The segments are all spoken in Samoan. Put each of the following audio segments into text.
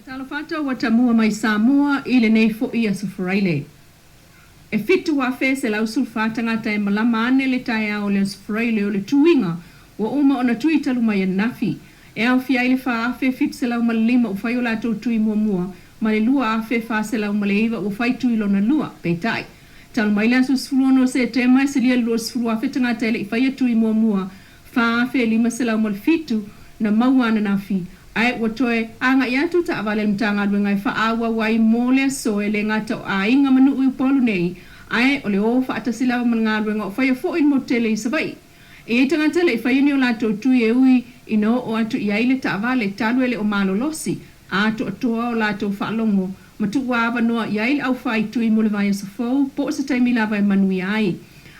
Faatalofa atu ua tamua mai Samoa i lenei fo'i aso Faraile. E 7,114 tagata e malama ane le taeao o le aso Faraile o le tuiga ua uma ona tui talu mai ananafi. E aofia ai le 4,705 ua fai o latou tui muamua ma le 2,409 ua fai tui lona lua. Peitai, talu mai le aso 16 o Setema e silia le 20,000 tagata e le i faia tui muamua, 4,507 na maua ananafi, ae ua toe agai atu taavale a le Matagaluega e faaauau ai mo le aso e le gata o aiga ma nuu i Upolu nei, ae o le o faatasi lava ma le galuega o faia foi le motu tele i Savaii. E i ai tagata e le i faia ni o latou tui e ui ina oo atu i ai le taavale talu e le o malolosi atoatoa o latou faalogo ma tuuavanoa i ai le aufai tui mo le vaiaso fou po o se taimi lava e manuia ai.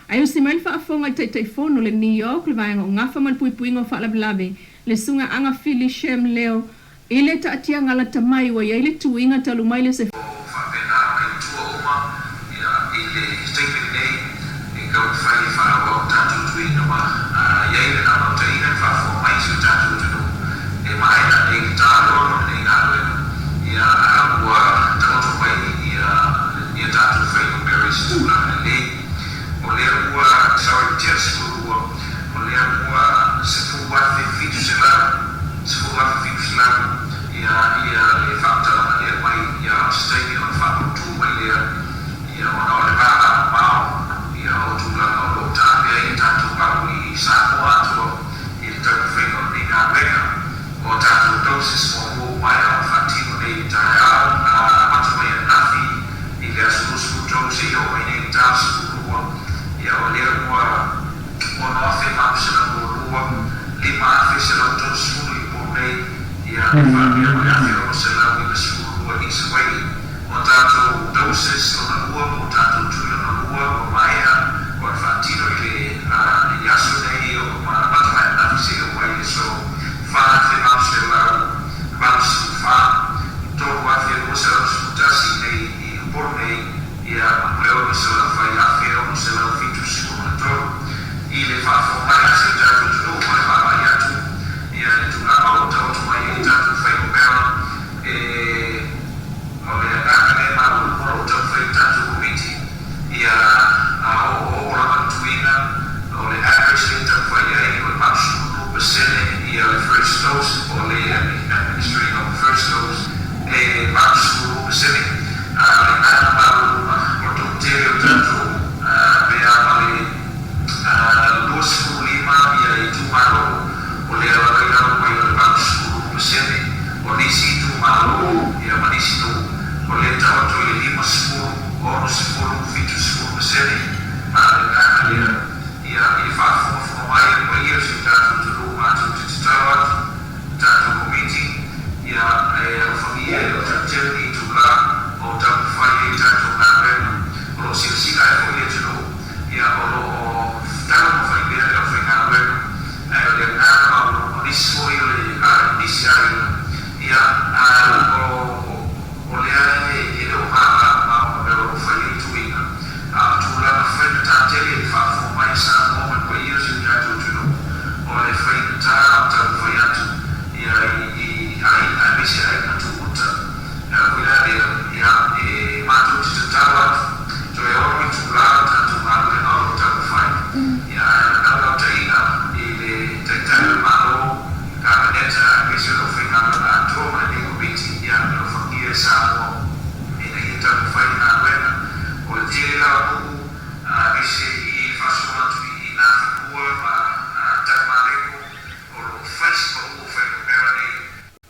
Ae usi mai le faafofoga i le Taitaifono o le NEOC, le Vaega o Gafa ma le Puipuiga o Faalavelave, le Susuga Agafili Shem Leo, i le taatiaga lata mai ua i ai le tuiga talu mai le O faapena ona i tua uma i le taimi lenei e taumafai e faaauau le tatou tuiga ma i ai le naunautaiga e faafofoga mai si o tatou atunuu e maea nei le talono lenei galuega ia ua taoto mai ia tatou fuainumera i se tulaga lelei. O lea ua sorry ua 12, o lea ua 10,700, 10,700 ia ia le faamatalaga lea mai ia o se taimi ona faamautu mai lea ia ona o le vaavamamao ia o tulaga o lo o taape ai le tatou au i Samoa atoa i le taumafaiga o lenei galuega. O a tatou doses muamua ua maea ona faatino nei i le taeao, a amata mai ananafi i le aso 23 seia oo mai nei i le ta 12, ia o lea ua 6,822, 5,130 i Upolu nei, ia e faapea ma le 1,692 i Savaii. O tatou doses lona lua po o tatou tui lona lua ua maea ona faatino i le i le aso nei o ma amata mai ananafi seia oo mai i le aso 4,884, 3,211 i nei i Upolu nei, ia ma le 604,673 i le faafofoga mai a si o tatou atunuu ma le vaavaai atu ia le tulaga o lo o taoto mai ai tatou fuainumera. E o le agaga lea maualuga o lo o taumafai le tatou Komiti ia a oooo lava le tuiga o le average lea e taumafai i ai o le 82% ia le first dose po o le administering of the first dose e 82%. A o le agaga maualuga o le toatele o tatou pe a ma le 25 ia itumalo o lea lava i lalo mai o le 80%. O nisi itumalo ia ma nisi nuu o lea e taoto i le 50, 60, 70%. A o le agaga lea ia i le faafogafoga mai a le paia o si o tatou atunuu matou te tatalo atu le tatou Komiti ia e alofagia e le o teuteu ni itula o taumafai ai le tatou galuega. O lo o silasila ai foi le atunuu ia o lo o taumafai pea le aufaigaluega ae o le agaga maualuga o nisi foi o le nisi aiga ia o o lea e le o malamalama ma mea o lo o fai ai tuiga a o tulaga faigata tele i le faafofoga mai a Samoa ma le paia o si o tatou atunuu o le faigata o taumafai atu ia i aiga aemaise aiga tuuta. Le ala foi la lea, ia, e matou te tatalo atu, toe ono itula le tatou galuega o lo o taumafai, ia, ae o le naunautaiga i le Taitai o le Malo, le Kapeneta, aemaise o le aufaigaluega atoa ma lenei Komiti, ia, alofagia e Samoa ina ia taumafai le galuega. O le tele la o nuu, aemaise i le faasolo atu i Nafanua ma Tanumaleko, o lo o fai si pau o fuainumera nei.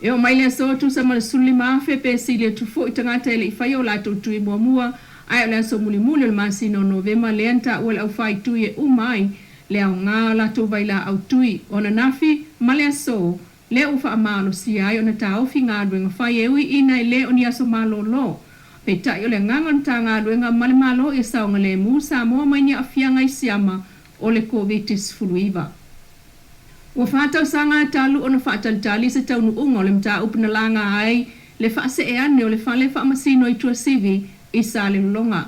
E oo mai le aso tusa ma le 15,000 pe sili atu foi tagata e le i faia o latou tui muamua, ae o le aso mulimuli o le masina o Novema lea na taua le aufai tui e uma ai le aoga o latou vailaau tui o ananafi ma le aso lea ua faamalosia ai ona taofi galuega fai e ui ina e le o ni aso malolo. Peitai o le agaga o le Matagaluega ma le Malo ia saogalemu Samoa mai ni aafiaga i siama o le Koviti-19. Ua fa tausaga talu ona faatalitali se taunuuga o le mataupu na laga ai le faasee ane o le fale faamasino i Tuasivi i Salelologa.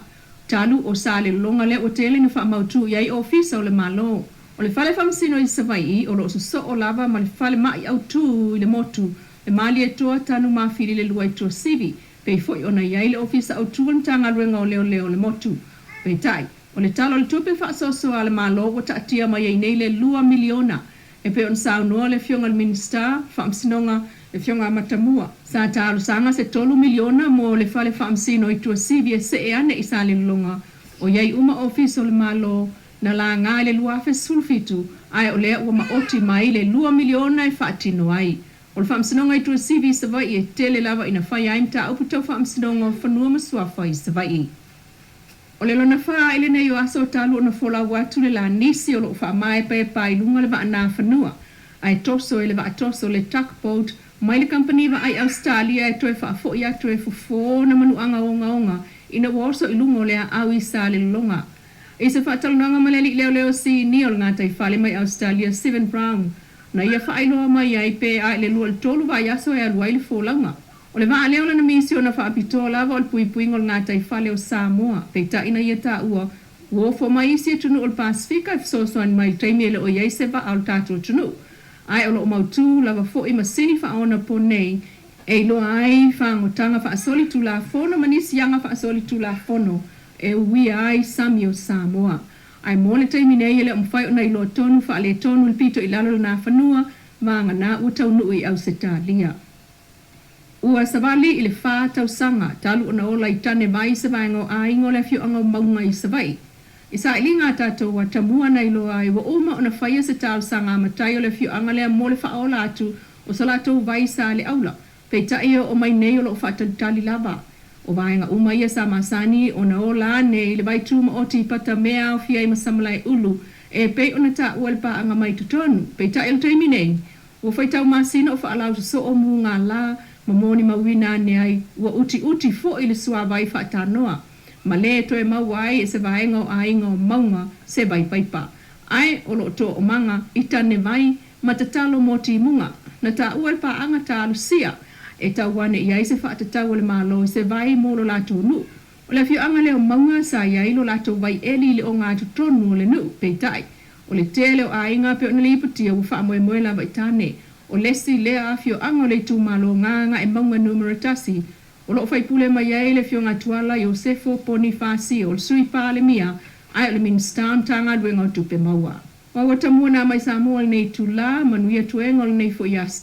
Talu o Salelologa lea ua tele ina faamautu i ai ofisa o le Malo. O le fale faamasino i Savaii o lo o sosoo lava ma le falemai autū i le motu. le Malietoa Tanumafili le Lua i Tuasivi, pei foi ona i ai le Ofisa Autu o le Matagaluega o Leoleo o le Motu. Peitai, o le Tala o le Tupe faasoasoa a le Malo ua taatia mai ai nei le $2 miliona e pei ona saunoa le Afioga i le Minisita o Faamasinoga, le Afioga Matamua. Sa talosaga se $3 miliona mo le fale faamasino i Tuasivi e see ane i Salelologa, o i ai uma ofisa o le Malo na laga i le 2017, ae o lea ua maoti mai le $2 miliona e faatino ai. O le faamasinoga i Tuasivi i Savaii e tele lava ina faia ai mataupu tau faamasinoga o fanua ma suafa i Savaii. O le lona fa i lenei o aso talu ona folau atu le lanisi o loo faamaepaepa i luga o le vaa Nafanua, ae toso e le vaatoso le tugboat mai le kamupani vaai Ausetalia e toe faafoi atu e fofo ona manuaga ogaoga ina ua oso i luga o le aau i Salelologa. I se faatalanoaga ma le alii leoleo sinia o le gataifale mai Ausetalia Steven Brown, na ia faailoa mai ai pe a i le 2 i le 3 vaiaso e alu ai le folauga. O le vaa lea o lana misiona faapitoa lava o le puipuiga o le gataifale o Samoa, peitai na ia taua ua ofo mai isi atunuu o le Pasefika e fesoasoani mai i le taimi e le o i ai se vaa o le tatou atunuu. Ae o lo o mautū lava foi masini faaonaponei e iloa ai fagotaga faasolitulafono ma nisi aga faasolitulafono e uia ai sami o Samoa. Ae mo le taimi nei e le o mafai ona iloa tonu faaletonu le pito i lalo o le Nafanua vagana ua taunuu i Ausetalia. Ua savali i le 4 tausaga talu ona ola i tane vai se vaega o aiga o le afioaga o Mauga i Savaii. I sailiga a tatou atamua na iloa ai ua uma ona faia se talosaga a matai o le afioaga lea mo le faaola atu o so latou vai Saleaula, peitai e oo mai nei o loo faatalitali lava. O vaega uma ia sa masani ona ola ane i le vai tumaoti i Patamea aofia ai ma Samalaeulu e pei ona taua i le paaga mai totonu. Peitai o le taimi nei, ua faitau masina o faalausoso mugala ma molimauina ane ai ua utiuti foi le suavai faatanoa ma lē toe maua ai e se vaega o aiga o Mauga se vai paipa. Ae o loo toomaga i tane vai ma tatalo mo timuga na taua e le paaga talosia e tau ane i ai se faatatau a le Malo i se vai mo lo latou nuu. O le afioaga lea o Mauga sa i ai lo latou vai eli i le ogatotonu o le nuu, peitai, o le tele o aiga pei ona lipotia ua faamoemoe lava i tane. O le isi lea afioaga o le itumalo Gagaemauga Numera 1 o loo faipule mai ai le Afioga Tuala Iosefo Ponifasio, o le Sui Palemia ae o le Minisita o le Matagaluega o Tupe Maua. Ma ua tamua nā mai Samoa i lenei itulā, manuia toega o lenei foi aso.